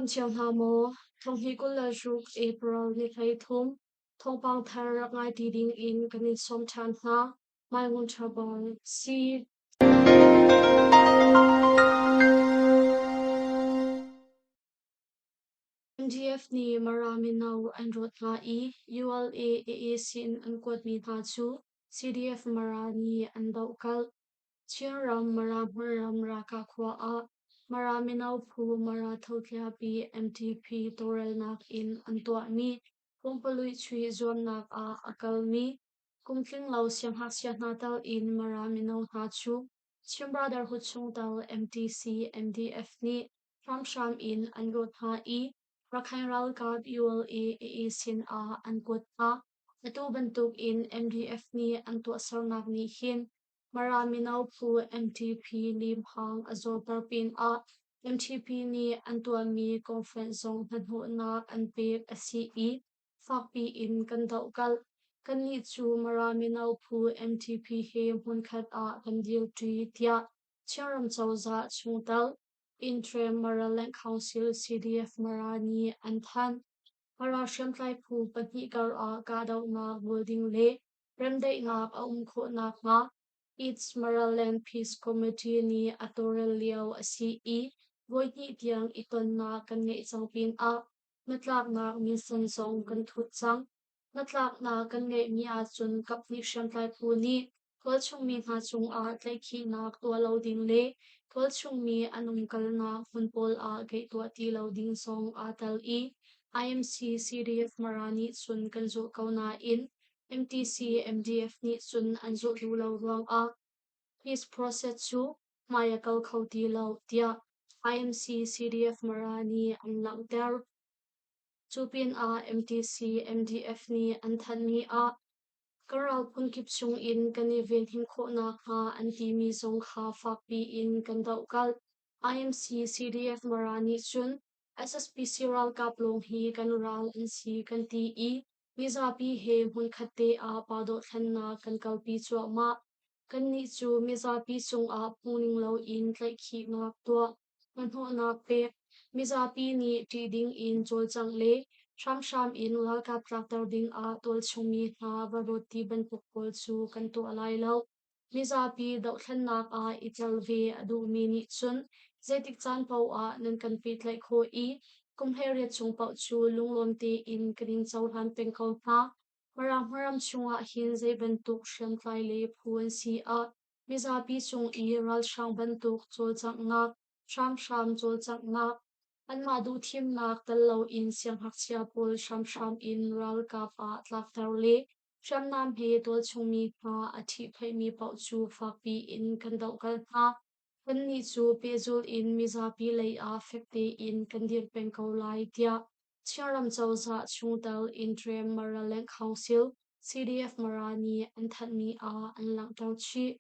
Nan dam cio hna maw? Thonghnih 26 April ni 13 thawngpang thar rak ngai ti ding in kan in sawm ṭhan hna. Mai Ngun Ṭha Bang si. MDF nih Mara mino an rawt hna i ULA AAC in an kuatmi hna cu CDF Mara nih an dohkalh. Chinram Mara hmunram Raka khua ah Mara mino phu Mara Thotliapi MTP tawlrelnak in an tuahmi pumpululh chuih zuamnak ah a kalmi kum tlinglo siangngakchia hna tal in Mara mino hna cu Chin Brotherhood chungtel MTC MDF nih hramhram in an rawt hna i Rakhine ralkap ULA AA sin ah an kuat hna. Atu bantuk in MDF nih an tuahsernak nih hin Mara mino phu MTP limhang a zawter pinah MTP nih an tuahmi conference zong hnahnawhnak an pek a si i fakpi in kan dohkalh. Kannih cu Mara mino phu MTP he hmunkhat ah kan dirṭi tiah Chinram cozah chungtel Interim Maraland Council CDF Mara nih an thanh. Mara hriamtlai phu pahnih karah kahdohnak ngol ding le remdaihnak a um khawh nakhnga East Maraland Peace Committee nih a tawlrel lio a si i voihnih tiang i tonnak kan ngeih cang pinah hnatlaknak minsen zong kan thut cang. Hnatlaknak kan ngeihmi ahcun kaphnih hriamtlai phu nih tualchungmi hna cungah tlaihkhihnak tuah lo ding le tualchungmi an umkalnak hmun pawl ah geih tuah ti lo ding zong aa tel i IMC CDF Mara nih cun kan zulh ko nain MTC MDF nih cun an zulh duh lo ruangah peace process cu hmai a kal kho ti lo tiah IMC CDF Mara nih an langhter. Cu pinah MTC MDF nih an thanhmi ah kan ral phunkip chungin kan i venhim khawh nakhnga an timi zong kha fakpi in kan dohkalh. IMC CDF Mara nih cun SSPC ralkap lawng hi kan ral an si kan ti i mizapi he hmunkhat te ah pa dothlennak kan kalpi cuahmah. Kannih cu mizapi cungah phungning loin tlaihkhihnak tuah, hnahnawhnak pek, mizapi nih ṭih ding in cawlcangh le hramhram in ralkap tlakter ding ah tualchungmi hna va rawt ti bantuk pawl cu kan tuah lai lo. Mizapi dohthlennak ah i tel ve a duhmi nih cun zeitik caan paoh ah nan kan pehtlaih khawh i kum 18 chung paoh cu lunglawm tein kan in cohlan peng ko hna. Mirang hmaram chungah hin zei bantuk hriamtlai le phu an si ah mizapi cung i ralhrang bantuk cawlcanghnak, hramhram cawlcanghnak, anmah duhthimnak tel loin siangngakchia pawl hramhram in ralkap ah tlakter le hriamnam he tualchungmi hna a ṭhihphaihmi paoh cu fakpi in kan dohkalh hna. Kannih cu pehzulh in mizapi lei ah fek tein kan dir peng ko lai tiah Chinram cozah chungtel Interim Maraland Council CDF Mara nih an thanhmi ah an langhter chih.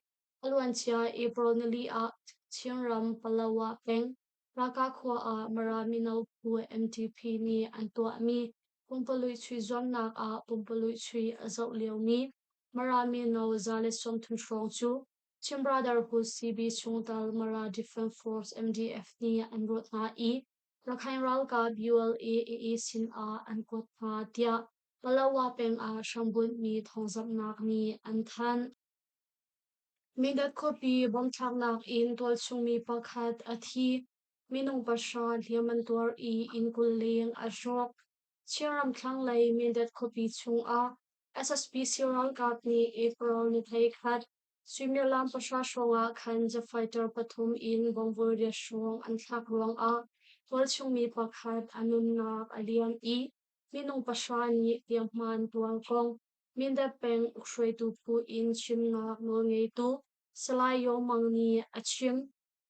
A luancia April nili ah Chinram Palawa peng Raka khua ah Mara mino phu MTP nih an tuahmi pumpululh chuih zuamnak ah pumpululh chuih a zoh liomi Mara mino 130 hrawng cu Chin Brotherhood CB chungtel Mara Defense Force MDF nih an rawt hna i Rakhine ralkap ULA AA sin ah an kuat hna tiah Palawa peng ah hrambunhmi thawngzamhnak nih an thanh. Mindat khuapi bomthlaknak in tualchungmi pakhat a thi. Minung pahra hliam an tuar i inn 20 leng a hrawk. Chinram thlanglei Mindat khuapi chungah SSPC ralkap nih April ni 11 suimilam pahra hrawngah khan jet fighter pathum in bomb riat hrawng an thlak ruangah tualchungmi pakhat a nunnak a liam i minung pahra nih hliamhma an tuar kong Mindat peng ukhruaitu phu in chimnak nawlngeitu Salai Yaw Mang nih a chim.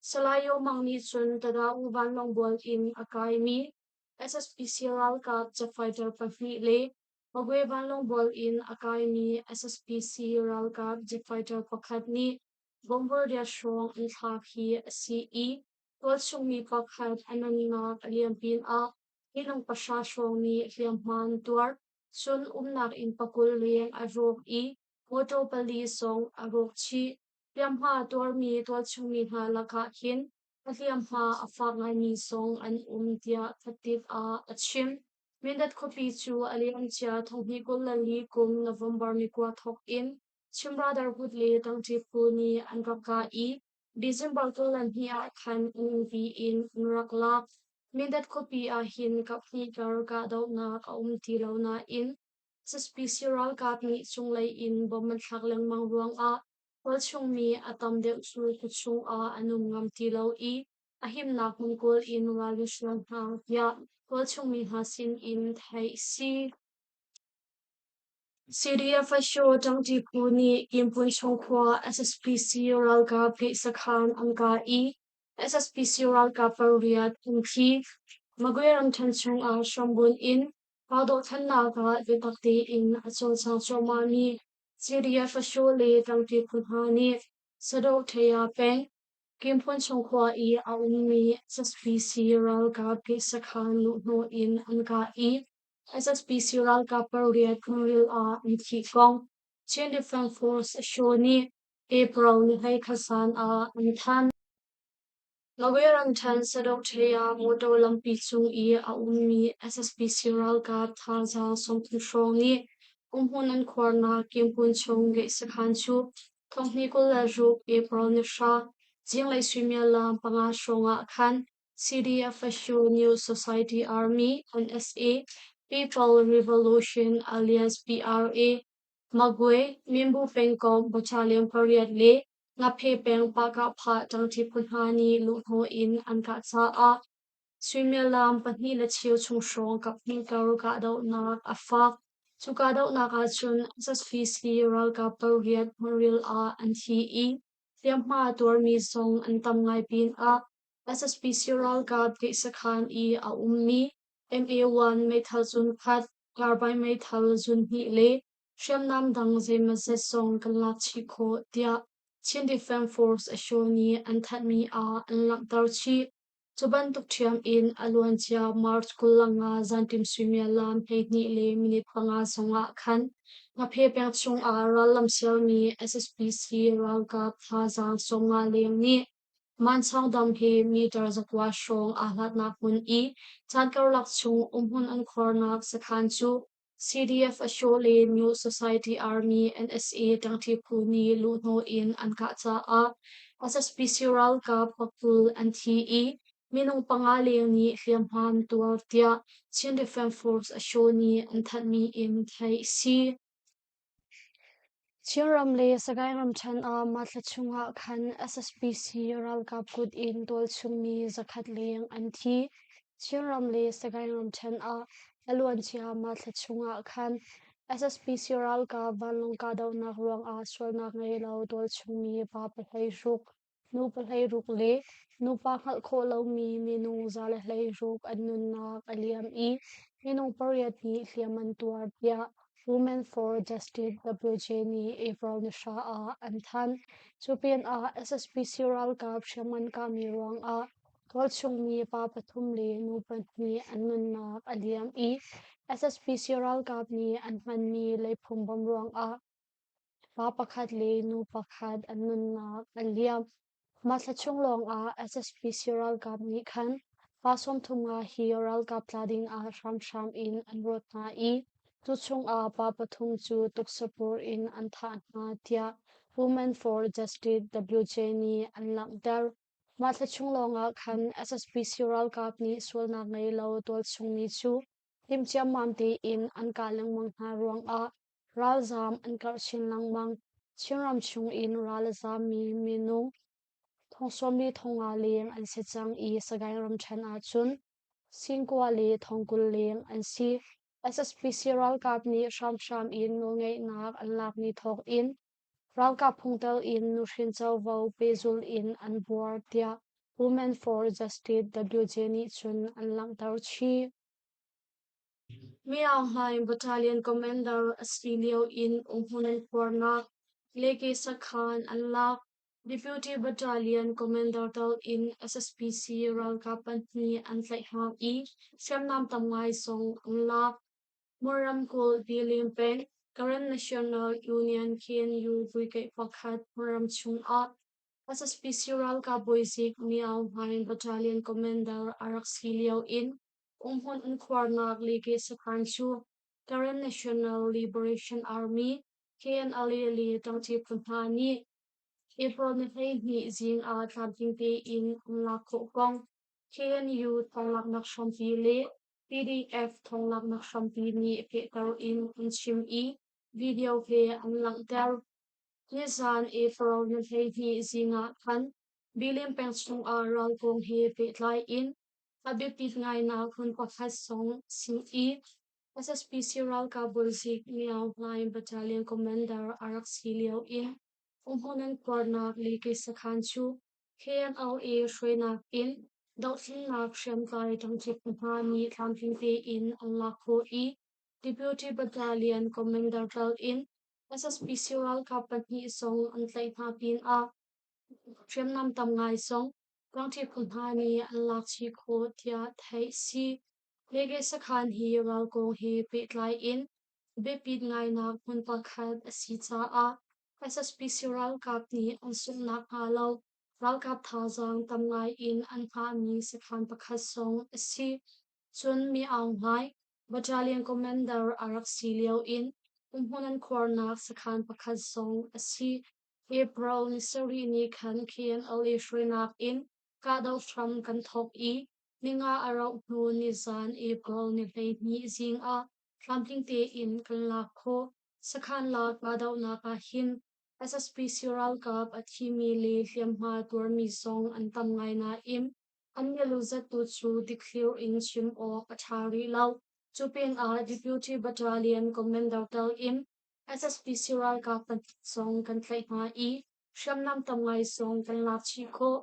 Salai Yaw Mang nih cun Tada-U vanlawng bual in a kaimi SSPC ralkap jet fighter pahnih le Magwe vanlawng bual in a kaimi SSPC ralkap jet fighter pakhat nih bomber riat hrawng an thlak hi a si i tualchungmi pakhat a nunnak a liam pinah minung pahra hrawng nih hliamhma an tuar. Cun umnak inn pakul leng a rawk i mawṭaw pali zong a rawk chih. Hliamhma tuarmi tualchungmi hna lakah hin. A hliamhma a fak ngaimi zong an um tiah khatit ah a chim. Mindat khuapi cu a liamcia 2024 kum November ni 9 thawk in Chin Brotherhood le Tangṭi phu nih an rak kah i December 22 ah khan an nupi in an rak lak. Mindat khuapi ahhin kaphnih kar kahdohnak a um ti lo nain SSPC ralkap nih cunglei in bomb an thlak lengmang ruangah tualchungmi a tam deuh cu khuachung ah an um ngam ti lo i a himnak hmun kawl in ral an hrial hna tiah tualchungmi hna sin in theih a si. CDF Asho ṭangṭi phu nih Kimpun chung khua SSPC ralkap gate sakhan an kah i SSPC ralkap pariat an thi. Magwe ramṭhen chungah hrambunh in raldohthlennak ah biatak tein a cawlcang cuahmahmi CDF Asho le ṭangṭi phu hna nih Sadohthaya peng, Kimpun chung khua i a ummi SSPC ralkap gate sakhan luhhnawh in an kah i SSPC ralkap pariat hmunril ah an thih kong Chin Defense Force Asho nih April ni 21 zan ah an thanh. Magwe ramṭhen Sadokṭhaya motor lampi cung i a ummi SSPC ralkap thazaang 30 hrawng nih umhmun an khuarnak Kimpun chung gate sakhan cu 2026 April ni 9 zinglei suimilam 5 hrawng ah khan CDF Asho New Society Army (NSA), People Revolution Alliance (PRA), Magwe, Minbu pengkomh Battalion pariat le Ngaphe peng Pahkahphah ṭangṭi phu hna nih luhhnawh in an kah caah suimilam pahnih le cheu chung hrawng kaphnih kar kahdohnak a fak. Cu kahdohnak ahcun SSPC ralkap pariat hmunril ah an thi i hliamhma a tuarmi zong an tam ngai pinah SSPC ralkap gate sakhan i a ummi MA-1 meithal zun khat, carbine meithal zun hnih le hriamnam dang zeimawzat zong kan lak chih khawh, tiah Chin Defense Force Asho nih an thanhmi ah an langhter chih. Cu bantuk ṭhiam in a luancia March 25 zanṭim suimilam 12 le minute 5 zongah khan Ngaphe peng chungah rallam sialmi SSPC ralkap thazaang 50 leng nih Mansawng dam hi meter 9 hrawng aa hlatnak hmun i caan karlak chung umhmun an khuarnak sakhan cu CDF Asho le New Society Army NSA ṭangṭi phu nih luhhnawh in an kah caah SSPC ralkap pakul an thi i minung panga leng nih hliamhma an tuar tiah Chin Defense Force Asho nih an thanhmi in theih a si. Chinram le Sagaing ramṭhen ah mah thla chungah khan SSPC ralkap kut in tualchungmi 100 leng an thi. Chinram le Sagaing ramṭhen ah a luancia mah thla chungah khan SSPC ralkap vanlawng kahdohnak ruangah sualnak ngei lo tualchungmi pa 16, nu 16 le nupa hngalh khawh lomi minung 116 an nunnak a liam i minung pariat nih hliam an tuar tiah Women for Justice WJ nih April ni 9 ah an thanh. Cu pinah SSPC ralkap hriamngan kahmi ruangah tualchungmi pa pathum le nu pahnih an nunnak a liam i SSPC ralkap nih an hmanmi leiphuang bomb ruangah Pa pakhat le nu pakhat an nunnak a liam. Mah thla chung lawngah SSPC ralkap nih khan pa 35 hi ralkap tla dingah hramhram in an rawt hna i cu chungah pa pathum cu tuksapur in an thah hna tiah Women for Justice WJ nih an langhter. Mah thla chung lawngah khan SSPC ralkap nih sualnak ngei lo tualchungmi cu timh ciammam tein an kah lengmang hna ruangah ralzaam an karh chin lengmang. Chinram chungin ral a zaammi minung thong 40 thong nga leng an si cang i Sagaing ramṭhen ahcun 90,000 le 20,000 leng an si. SSPC ralkap nih hramhram in nawlngeihnak an lakmi thawk in ralkap phungtel in nuhrin covo pehzulh in an buar tiah Women for Justice WJ nih cun an langhter chih. Min Aung Hlaing Battalion Commander a si lio in umhmun an khuarnak Leke sakhan an lak. Deputy Battalion Commander tal in SSPC ralkap pahnih an tlaih hna i hriamnam tam ngai zong an lak. Mor ramkulh Bilin peng Karen National Union KNU Brigade pakhat ram chungah. SSPC ralkap bawizik Myo Hlaing Battalion Commander a rak si lio in umhmun an khuarnak Leke sakhan cu Karen National Liberation Army KNLA le ṭangṭi phu hna nih April ni 12 zing ah tlamtling tein an lak khawh kong KNU thawnglaknak hrampi le PDF thawnglaknak hrampi nih fehter in an chim i video he an langhter. Nizan April ni 12 zing ah khan Bilin peng chungah ral kong he pehtlai in a biapit ngainak hmun pakhat zong si i SSPC ralkap bawizik Myo Hlaing Battalion Commander a rak si lio in umhmun an khuarnak Leke sakhan cu KNLA hruainak in dohthlennak hriamtlai ṭangṭik hna nih tlamtling tein an lak khawh i Deputy Battalion Commander tal in SSPC ralkap pahnih zong an tlaih hna pinah hriamnam tam ngai zong ṭangṭi phu hna nih an lak chih khawh tiah theih a si. Leke sakhan hi ral kong he pehtlai in biapit ngainak hmun pakhat a si caah SSPC ralkap nih an sungh nakhnga lo ralkap thazaang tam ngai in an hngahmi sakhan pakhat zong a si. Cun Mi Aung Hlaing, Battalion Commander a rak si lio in umhmun an khuarnak sakhan pakhat zong a si. April ni sarih ni khan KNLA hruainak in kahdoh hram kan thawk i ninga a rauh hnu nizan April ni 12 zing ah tlamtling tein kan lak khawh. Sakhan lak kahdohnak ah hin SSPC ralkap a thimi le hliamhma tuarmi zong an tam ngai nain an milu zat tu cu dikthlir in chim awk a ṭha rih lo. Cu pinah Deputy Battalion Commander tel in SSPC ralkap pahnih zong kan tlaih hna i hriamnam tam ngai zong kan lak chih khawh.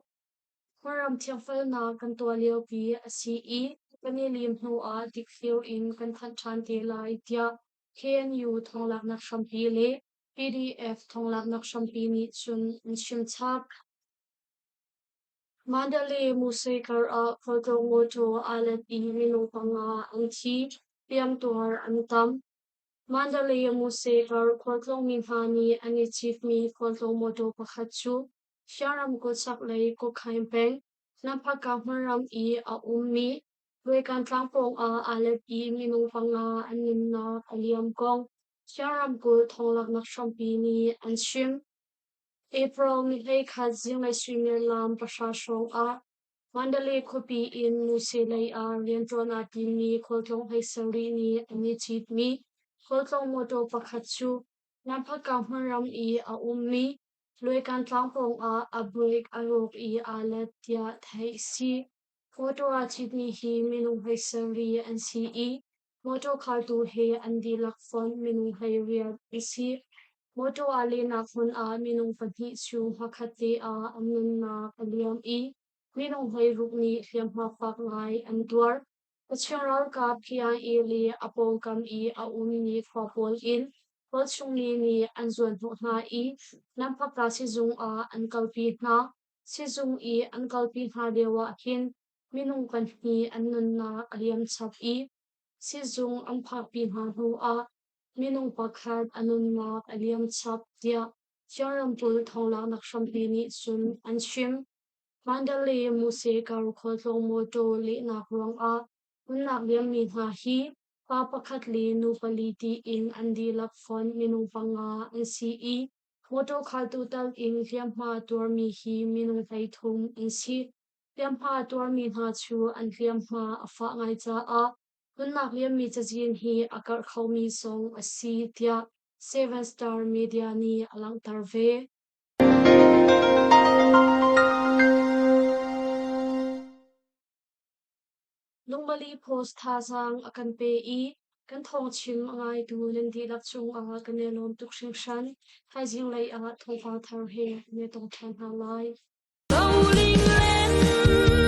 Hmunram thiangfelnak kan tuah liopi a si i kan i lim hnuah dikthlir in kan thanh ṭhan te lai tiah KNU thawnglaknak hrampi le PDF thawnglaknak hrampi nih cun an chim chap. Mandalay Muse kar ah khualtlawng mawṭaw aa let i minung panga an thi, hliamtuar an tam. Mandalay Muse kar khualtlawngmi hna nih an i citmi khualtlawng mawṭaw pakhat cu Shan ramkulh chaklei Kokhain peng, Namphaka hmunram i a ummi Luaikan tlang pawngah aa let i minung panga an nunnak a liam kong Shan ramkulh thawnglaknak hrampi nih an chim. April ni 11 zinglei suimilam pahra hrawng ah Mandalay khuapi in Muse lei ah rianṭuan aa timmi khualtlawng 17 nih an i citmi khualtlawng mawṭaw pakhat cu Namphaka hmunram i a ummi Luaikan tlang pawngah a brake a rawk i aa let tiah theih a si. Mawṭaw aa citmi hi minung 17 an si i mawṭaw khaltu he an dihlak fonh minung 18 an si. Mawṭaw aa lehnak hmun ah minung pahnih cu hmakhatte ah an nunnak a liam i minung 16 nih hliamhma fak ngai an tuar. Kachin ralkap KIA le a pawngkam i a ummi khua pawl in tualchungmi nih an zuanhnawh hna i Lamphaka sizung ah an kalpi hna. Sizung i an kalpi hna lioah hin minung pahnih an nunnak a liam chap i sizung an phakpi hna hnuah minung pakhat a nunnak a liam chap tiah Chin ramkulh thawnglaknak hrampi nih cun an chim. Mandalay Muse kar khualtlawng mawṭaw lehnak ruangah nunnak liammi hna hi pa pakhat le nu pali tiin an dihlak fonh minung panga an si i mawṭaw khaltu tal in hliamhma tuarmi hi minung 33 an si. Hliamhma tuarmi hna cu an hliamhma a fah ngai caah nunnak liammi cazin hi a karh khomi zong a si tiah Seven Star Media nih a langhter ve. Lungmali Post thazaang a kan pe i kan thawngchim a ngaitu nan dihlak cungah kan i lawm tuk hringhran. Thaizing lei ah thawngpang thar he kan i tong ṭhan hna lai. Rolling land.